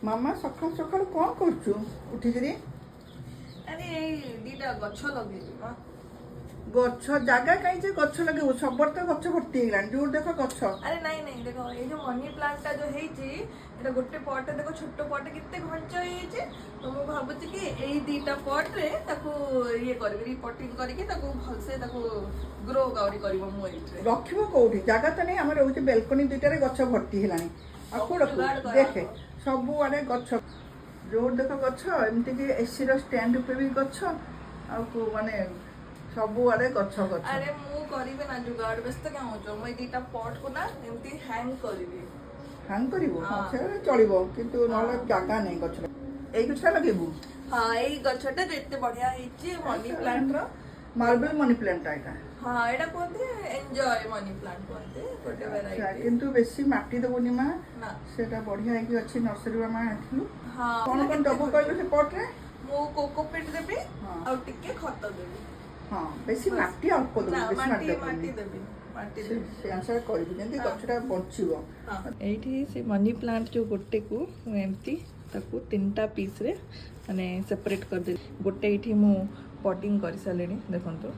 ମାମା, ସକାଳୁ ସକାଳୁ କ'ଣ କରୁଛୁ ଉଠିକିରି? ଆରେ, ଏଇ ଦିଟା ଗଛ ଲଗେଇବି ମା। ଗଛ? ଜାଗା କାହିଁ ଯେ ଗଛ ଲଗେଇବୁ? ସବୁଆଡ଼େ ତ ଗଛ ଭର୍ତ୍ତି ହେଇଗଲାଣି, ଯୋଉଠି ଦେଖ ଗଛ। ଆରେ ନାଇଁ ନାଇଁ, ଦେଖ, ଏଇ ଯୋଉ ମନି ପ୍ଲାଣ୍ଟଟା ଯୋଉ ହେଇଛି, ଏଇଟା ଗୋଟେ ପଟ ଦେଖ, ଛୋଟ ପଟ କେତେ ଘଞ୍ଚ ହେଇଯାଇଛି। ତ ମୁଁ ଭାବୁଛି କି ଏଇ ଦିଟା ପଟରେ ତାକୁ ଇଏ କରିବି, ରିପଟିଂ କରିକି ତାକୁ ଭଲସେ ତାକୁ ଗ୍ରୋ ଆହୁରି କରିବ ମୁଁ ଏଇଥିରେ। ରଖିବ କୋଉଠି? ଜାଗା ତ ନେଇ। ଆମର ରହୁଛି ବେଲକନି ଦୁଇଟାରେ ଗଛ ଭର୍ତ୍ତି ହେଲାଣି, ଆଉ କୋଉ ରଖିବୁ? ଯୋଗାଡ଼ କରା ଦେଖେ, ହବ। ସବୁଆଡ଼େ ଗଛ, ଯୋଉଠି ଦେଖ ଗଛ। ଏମିତିକି ଏସିର ଷ୍ଟାଣ୍ଡ ଉପରେ ବି ଗଛ, ଆଉ ମାନେ ସବୁଆଡ଼େ ଗଛ ଗଛ। ଆରେ, ମୁଁ କରିବି ନା ଯୁଗାଡ଼, ବ୍ୟସ୍ତ କାଇଁ ହଉଛ? ମୁଁ ଏଇ ଦିଟା ପଟକୁ ନା ଏମିତି ହ୍ୟାଙ୍ଗ କରିବି। ହାଙ୍ଗ କରିବୁ? ହଁ। ହଁ। ସେଟା ଚଳିବ, କିନ୍ତୁ ନହେଲେ ଜାଗା ନାହିଁ। ଗଛ, ଏଇ ଗଛଟା ଲଗେଇବୁ? ହଁ, ଏଇ ଗଛଟା ଯୋଉ ଏତେ ବଢିଆ ହେଇଛି ମନି ପ୍ଲାଣ୍ଟର। ମାର୍ବେଲ ମନି ପ୍ଲାଣ୍ଟଟା ଏଇଟା। ହଁ, ଏଇଟା କୁହନ୍ତି ଏନ୍ଜୟ ମନି ପ୍ଲାଣ୍ଟ କୁହନ୍ତି, ଗୋଟେ ଭେରାଇଟି। କିନ୍ତୁ ବେଶୀ ମାଟି ଦବୁନି ମା। ନା। ସେଟା ବଢିଆ ହେଇକି ଅଛି, ନର୍ସରୀରୁ ଆମେ ଆଣିଥିଲୁ। ହଁ। କଣ କଣ ଦବୁ କହିଲୁ ସେ ପଟରେ? ମୁଁ କୋକୋପିଟ୍ ଦେବି। ଆଉ ଟିକେ ଖତ ଦେବି। ହଁ, ବେଶୀ ମାଟି ଅଳ୍ପ ଦବୁ। ନା। ବେଶୀ ମାଟି ମାଟି ଦବୁନି। ମାଟି ଦେବି, ମାଟି ଦେବି। ସେ ଅନୁସାରେ କରିବୁ, ଯେମିତି ଗଛଟା ବଞ୍ଚିବ। ଏଇଠି ସେ ମନି ପ୍ଲାଣ୍ଟ ଯୋଉ ଗୋଟେକୁ ମୁଁ ଏମିତି ତାକୁ ତିନିଟା ପିସ୍ରେ ମାନେ ସେପାରେଟ୍ କରିଦେଲି। ଗୋଟେ ଏଇଠି ମୁଁ ପଟିଂ କରିସାରିଲିଣି, ଦେଖନ୍ତୁ,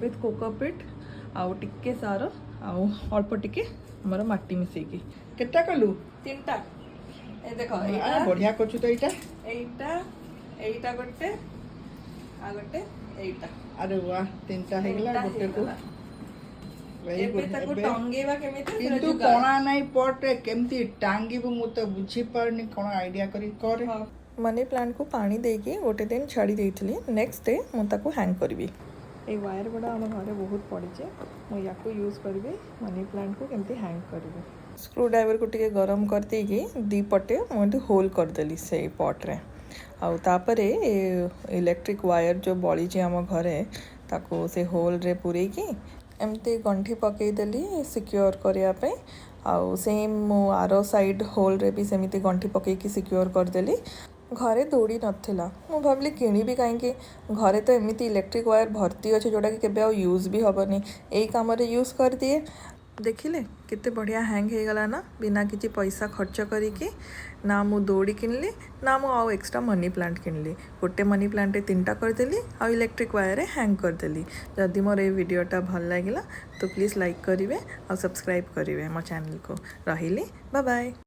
ୱିଥ୍ କୋକୋପିଟ୍ ଆଉ ଟିକେ ସାର ଆଉ ଅଳ୍ପ ଟିକେ ଆମର ମାଟି ମିଶେଇକି। କେତେଟା କଲୁ? ତିନିଟା, ଏ ଦେଖ। ଆରେ, ଏଇଟା। ବଢିଆ କରୁଛୁ ତ ଏଇଟା। ଏଇଟା, ଏଇଟା ଗୋଟେ, ଆଉ ଗୋଟେ ଏଇଟା। ଆରେ ୱା, ତିନିଟା ହେଇଗଲା। ତିନିଟା ଗୋଟେକୁ ହେଇଗଲା। Very ଏବେ good. ତାକୁ ଏବେ ଟଙ୍ଗେଇବା କେମିତି ସେଟା କିନ୍ତୁ ଯୋଗାଡ଼। କଣା ନାହିଁ ପଟରେ, କେମିତି ଟାଙ୍ଗିବୁ ମୁଁ ତ ବୁଝିପାରୁନି। କଣ ଆଇଡିଆ କରି କରେ। ମନି ପ୍ଲାଣ୍ଟକୁ ପାଣି ଦେଇକି ଗୋଟେ ଦିନ ଛାଡ଼ି ଦେଇଥିଲି। ନେକ୍ସଟ ଡେ ମୁଁ ତାକୁ ହ୍ୟାଙ୍ଗ କରିବି। ଏଇ ୱାୟାର ଗୁଡ଼ା ଆମ ଘରେ ବହୁତ ପଡ଼ିଛି, ମୁଁ ୟାକୁ ୟୁଜ୍ କରିବି, ମନି ପ୍ଲାଣ୍ଟକୁ କେମିତି ହ୍ୟାଙ୍ଗ କରିବି। ସ୍କ୍ରୁ ଡ୍ରାଇଭରକୁ ଟିକେ ଗରମ କରିଦେଇକି ଦୁଇ ପଟେ ମୁଁ ଏମିତି ହୋଲ୍ କରିଦେଲି ସେଇ ପଟ୍ରେ। ଆଉ ତାପରେ ଇଲେକ୍ଟ୍ରିକ୍ ୱାୟାର ଯେଉଁ ବଳିଛି ଆମ ଘରେ, ତାକୁ ସେ ହୋଲ୍ରେ ପୂରେଇକି ଏମିତି ଗଣ୍ଠି ପକାଇଦେଲି ସିକ୍ୟୋର କରିବା ପାଇଁ। ଆଉ ସେମ୍ ମୁଁ ଆର ସାଇଡ଼୍ ହୋଲ୍ରେ ବି ସେମିତି ଗଣ୍ଠି ପକାଇକି ସିକ୍ୟୋର କରିଦେଲି। ଘରେ ଦଉଡ଼ି ନଥିଲା, ମୁଁ ଭାବିଲି କିଣିବି କାହିଁକି? ଘରେ ତ ଏମିତି ଇଲେକ୍ଟ୍ରିକ୍ ୱାୟାର ଭର୍ତ୍ତି ଅଛି, ଯେଉଁଟାକି କେବେ ଆଉ ୟୁଜ୍ ବି ହେବନି, ଏଇ କାମରେ ୟୁଜ୍ କରିଦିଏ। ଦେଖିଲେ କେତେ ବଢ଼ିଆ ହ୍ୟାଙ୍ଗ ହେଇଗଲା ନା, ବିନା କିଛି ପଇସା ଖର୍ଚ୍ଚ କରିକି? ନା ମୁଁ ଦଉଡ଼ି କିଣିଲି, ନା ମୁଁ ଆଉ ଏକ୍ସଟ୍ରା ମନି ପ୍ଲାଣ୍ଟ କିଣିଲି। ଗୋଟେ ମନି ପ୍ଲାଣ୍ଟରେ ତିନିଟା କରିଦେଲି ଆଉ ଇଲେକ୍ଟ୍ରିକ୍ ୱାୟାରରେ ହ୍ୟାଙ୍ଗ କରିଦେଲି। ଯଦି ମୋର ଏଇ ଭିଡ଼ିଓଟା ଭଲ ଲାଗିଲା ତ ପ୍ଲିଜ୍ ଲାଇକ୍ କରିବେ ଆଉ ସବସ୍କ୍ରାଇବ୍ କରିବେ ମୋ ଚ୍ୟାନେଲକୁ। ରହିଲି, ବାଏ ବାଏ।